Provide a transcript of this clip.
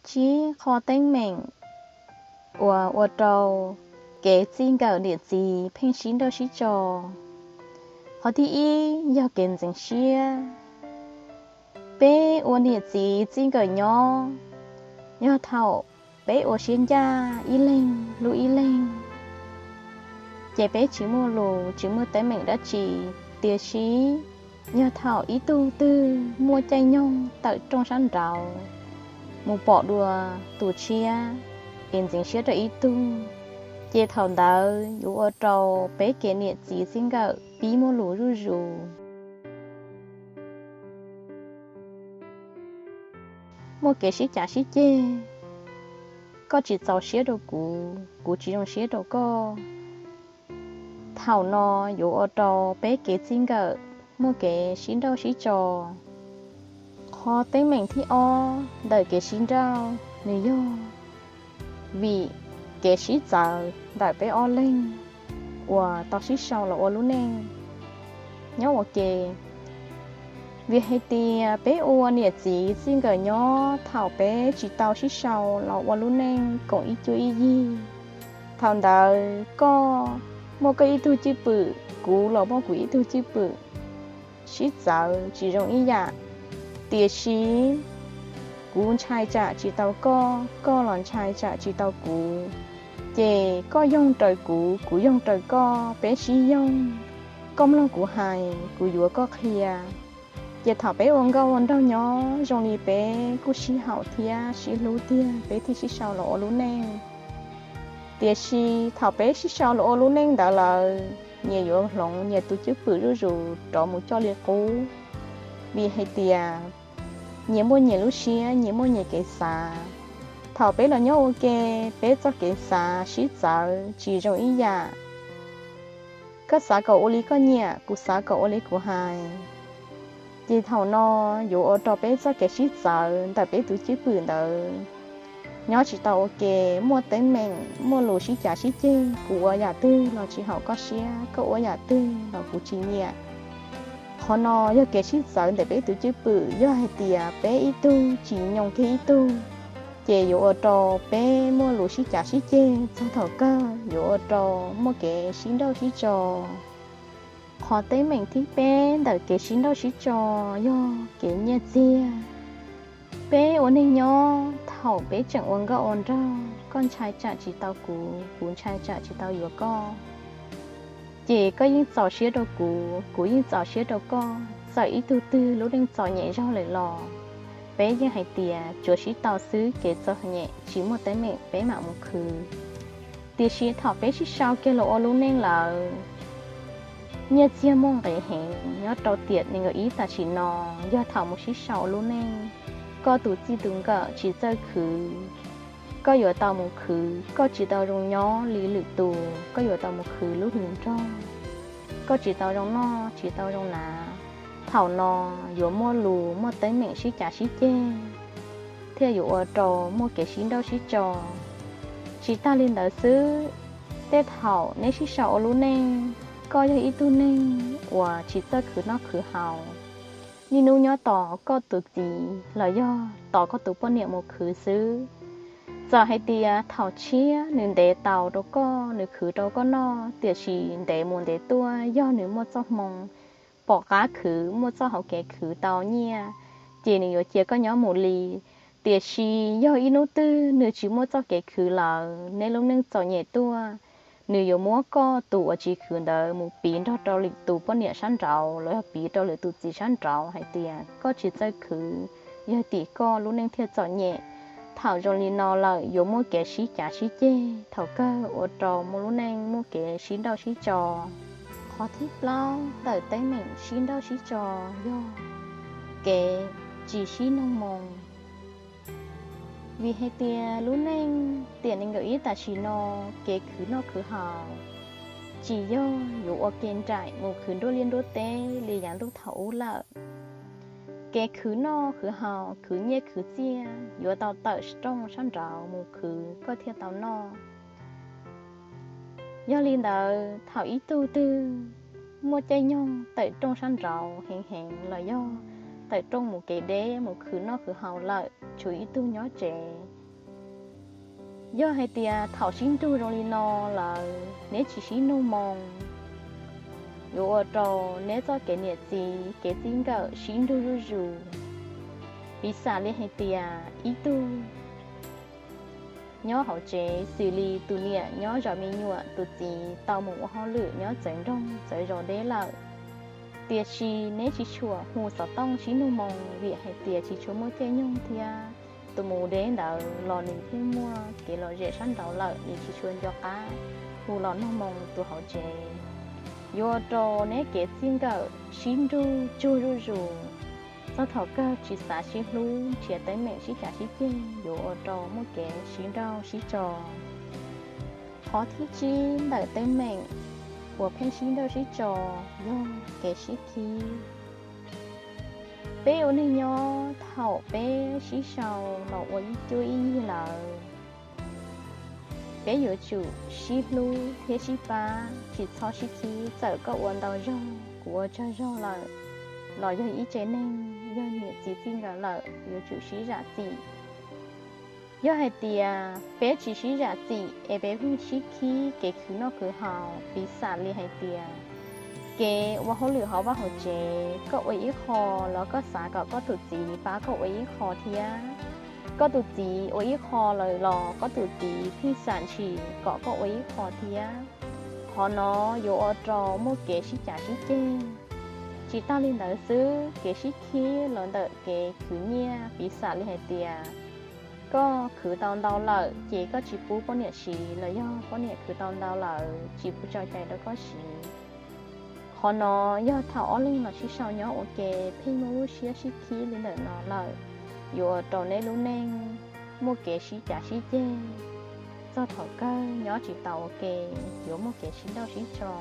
Tsib qho teeb meem uas ua rau kev txij nkawm niam txiv pheej sib nrauj sib tso. Qhov thib ib yog kev ntxeev siab. Peb ua niam txiv txij nkawm nyob, yog thaum peb ua siab ncaj ib leeg hlub ib leeg, ces peb tsis muaj lus tsis muaj teeb meem dab tsi. Tiam sis yog thaum ib tug twg muaj caij nyoog tawm rooj sab nraud mus pom dua tus tshiab es ntxeev siab rau ib tug, ces thaum ntawd yuav ua rau peb kev niam txiv txij nkawm pib muaj lus zuj zus, muaj kev sib cav sib ceg. Koj tsis txaus siab rau kuv, kuv tsis zoo siab rau koj. Thaum no yuav ua rau peb kev txij nkawm muaj kev sib nrauj sib tso. Qhov teeb meem thib ob ntawm kev sib nrauj nws yog vim kev sib txawv ntawm peb ob leeg uas tau sib sau los ua lub neej nyob ua ke. Vim hais tias peb ua niam txiv txij nkawm nyob, thaum peb tsis tau sib sau los ua lub neej koom ib cuab ib yig, thaum ntawd koj muaj koj ib tug cwj pwm, kuv los muaj kuv ib tug cwj pwm, sib txawv tsis zoo ib yam. Tiam sis kuv ntshai tsam tsis tau koj, koj los ntshai tsam tsis tau kuv, ces koj yoog raws kuv, kuv yoog raws koj, peb sib yoog. Koj mloog kuv hais, kuv yuav koj qhia. Ces thaum peb ua nkauj ua nraug nyob zoo li peb kuj sib haum thiab sib hlub tiag, peb thiaj sib sau los ua lub neej. Tiam sis thaum peb sib sau los ua lub neej ntawd lawm, nyias yuav hloov nyias tus cwj pwm zuj zus rov mus coj li qub, vim hais tias nyias muaj nyias lub siab, nyias muaj nyias kev xav. Thaum peb los nyob ua ke, peb txoj kev xav sib txawv tsis zoo ib yam. Koj xav kom ua li koj nyiam, kuv xav kom ua li kuv hais. Ces thaum no yuav ua rau peb txoj kev sib txawv ntawm peb tus cwj pwm ntawd nyob tsis tau ua ke, muaj teeb meem, muaj lus sib cav sib ceg, kuv ua yam twg los tsis haum koj siab, koj ua yam twg los kuv tsis nyiam. Qhov no yog kev sib txawv ntawm peb tus cwj pwm, yog hais tias peb ib tug tsis nyoo kiag ib tug, ces yuav ua rau peb muaj lus sib cav sib ceg txog thaum kawg, yuav ua rau muaj kev sib nrauj sib tso. Qhov teeb meem thib peb ntawm kev sib nrauj sib tso yog kev nyiaj txiag. Peb ua neeg nyob, thaum peb tseem ua nkauj ua nraug, koj ntshai tsam tsis tau kuv, kuv ntshai tsam tsis tau yuav koj, ces koj yeej txaus siab rau kuv, kuv yeej txaus siab rau koj. Txawm ib tug twg lub neej txom nyem zog lawm los peb yeej hais tias tsuav sib tau xwb, kev txom nyem tsis muaj teeb meem peb mam mus khwv. Tiam sis thaum peb sib sau kiag los ua lub neej lawm, nyiaj txiag muaj nqis heev. Nyob rau tiam nees nkaum ib tam sim no, yog thaum mus sib sau ua lub neej, koj tus txij tus nkawm tsis txawj khwv, koj yuav tau mus khwv, koj tsis tau zoo nyob li lwm tus, koj yuav tau mus khwv lub hlis nrog, koj tsis tau zoo noj tsis tau zoo hnav. Thaum no yuav muaj lus muaj teeb meem sib cav sib ceg, thiaj yuav ua rau muaj kev sib nrauj sib tso. Tsis tag li ntawd xwb, tej thaum neb sib sau ua lub neej, koj yog ib tug neeg uas tsis txawj khwv noj khwv haus, niaj hnub nyob tos koj tus txiv los yog tos koj tus poj niam mus khwv xwb. Txawm hais tias thaum tshiab nws ntev tau rau koj, nws khwv rau koj noj, tiam sis ntev mus ntev tuaj yog nws muaj txoj hmoo pom qab khwv, muaj txoj hauv kev khwv tau nyiaj, ces nws yuav cia koj nyob mus li. Tiam sis yog ib hnub twg nws tsis muaj txoj kev khwv lawm, neb lub neej txom nyem tuaj, nws yuav muab koj tus uas tsis khwv ntawd mus piv nrog rau lwm tus poj niam sab nraud los yog piv rau lwm tus txiv sab nraud hais tias koj tsis txawj khwv, yog tim koj lub neej thiaj txom nyem. Thaum zoo li no lawm yuav muaj kev sib cav sib ceg, thaum kawg ua rau muaj lub neej muaj kev sib nrauj sib tso. Qhov thib plaub ntawm teeb meem sib nrauj sib tso yog kev tsis sib mloog moo. Vim hais tias lub neej tiam nees nkaum ib tam sim no, kev khwv noj khwv haus tsis yog yuav ua ke nraim mus khwv nruab liaj nruab teb li yav ntuj thaum ub lawm. Kev khwv noj khwv haus, khwv nyiaj khwv txiaj yuav tau tawm rooj sab nraud mus khwv koj thiaj tau noj. Yog li ntawd, thaum ib tug twg muaj caij nyoog tawm rooj sab nraud heev heev los yog tawm rooj mus kev deb mus khwv noj khwv haus lawm, tshuav ib tug nyob tsev. Yog hais tias thaum sib nrug zoo li no lawm neb tsis sib nug moo, yuav ua rau neb txoj kev niam txiv kev txij nkawm sib nrug zuj zus. Piv xam li hais tias ib tug nyob hauv tsev xws li tus niam nyob zos me nyuam, tus txiv tau mus ua hauj lwm nyob txawv nroog txawv zos deb lawm, tiam sis neb tsis tshua hu xov tooj sib nug moo vim hais tias tsis tshua muaj caij nyoog thiab. Tus mus deb ntawd los nws thiaj muaj kev lom zem sab nraud lawm, nws tsis tshua nco qab hu los nug moo tus hauv tsev. Yuav ua rau neb kev txij nkawm sib nrug tsuag zuj zus. Txog thaum kawg tsis xav sib hlub, nrhiav teeb meem sib cav sib ceg, yuav ua rau muaj kev sib nrauj sib tso. Qhov thib tsib ntawm teeb meem uas pheej sib nrauj sib tso yog kev sib khib. Peb ua neeg nyob thaum peb sib sau los ua ib cuab ib yig lawm, peb yuav tsum sib hlub thiab sib pab, tsis txhob sib khib. Txawm koj ua ntau zaug kuv ua tsawg zaug lawm los yog ib tsev neeg, yog niam txiv txij nkawm lawm yuav tsum sib zam txim. Yog hais tias peb tsis sib zam txim es peb pheej sib khib kev khwv noj khwv haus, piv xam li hais tias kev ua hauj lwm hauv vaj hauv tsev, koj ua ib qho los koj xav kom koj tus txiv pab koj ua ib qho thiab. Koj tus txiv ua ib qho lawm los koj tus txiv pheej xam ntshis kom koj ua ib qho thiab. Qhov no yuav ua rau muaj kev sib cav sib ceg. Tsis tag li ntawd xwb, kev sib khib los ntawm kev khwv nyiaj, piv xam li hais tias koj khwv tau ntau lawm ces koj tsis pub poj niam siv, los yog poj niam khwv tau ntau lawm tsis pub tso cai rau koj siv. Qhov no yog thaum ob leeg los sib sau nyob ua ke pheej muaj lub siab sib khib li ntawm no lawm, yuav ua rau neb lub neej muaj kev sib cav sib ceg. Txog thaum kawg nyob tsis tau ua ke, yuav muaj kev sib nrauj sib tso.